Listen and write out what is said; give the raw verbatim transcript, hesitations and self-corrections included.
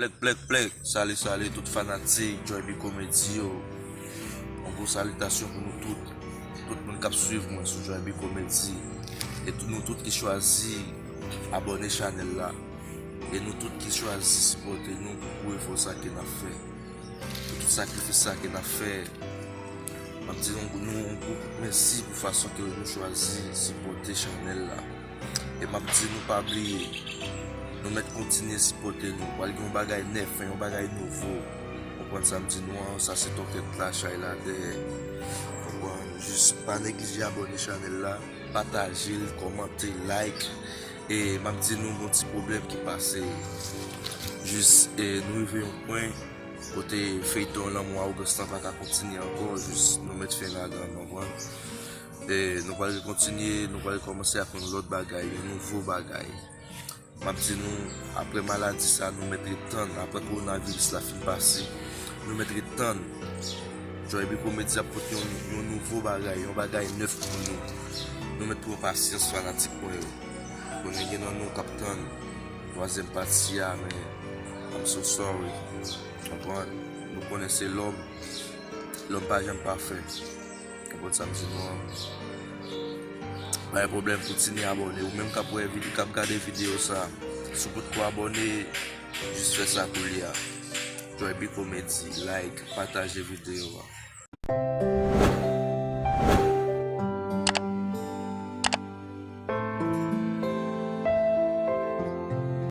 Plèk, plèk, plèk. Sali, sali tout fanatik Joy B Comedy yo. Yon gwo salitasyon pou nou tout. Tout moun k ap swiv mwen sou Joy B Comedy. E tout, nou tout ki chwazi abòne chanèl la. E nou tout ki chwazi sipòte nou pou gwo efò sa ke n ap fè. Pou tout sakrifis sa ke n ap fè. M ap di nou, nou yon gwo kout mèsi pou fason ke nou chwazi sipòte chanèl la. E m ap di nou pa bliye, nou mèt kontinye sipòte nou. Pral gen yon bagay nèf, yon bagay nouvo. Konprann sa m di nou an, sa se tòkèt la, chay la dèyè. Konprann, jis pa neglije abòne chanèl la, pataje l, kòmante, like. E m ap di nou yon ti pwoblèm ki pase. Jis, e, nou rive yon pwen kote feyton lanmou awogans lan pa ka kontinye ankò, jis nou mèt fen ladan, konprann? E nou pral kontinye, nou pral kòmanse ak yon lòt bagay, yon nouvo bagay. M ap di nou, apre maladi sa, nou mèt ret tann, apre kowonaviris la fin pase, nou mèt ret tann. Joy B Comedy ap pote yon, yon nouvo bagay, yon bagay nèf pou nou. Nou mèt pran pasyans, fanatik mwen yo. Konnen gen nan nou k ap tann twazyèm pati a, men I'm so sorry. Konprann? Nou konnen se lòm. Lòm pa janm pafè. Konprann sa m di nou an? Pa gen pwoblèm, kontinye abòne. Ou menm k ap wè vide-, k ap gade videyo sa, si w potko abòne, jis fè sa koulye a. Joy B Comedy, like, pataje videyo a.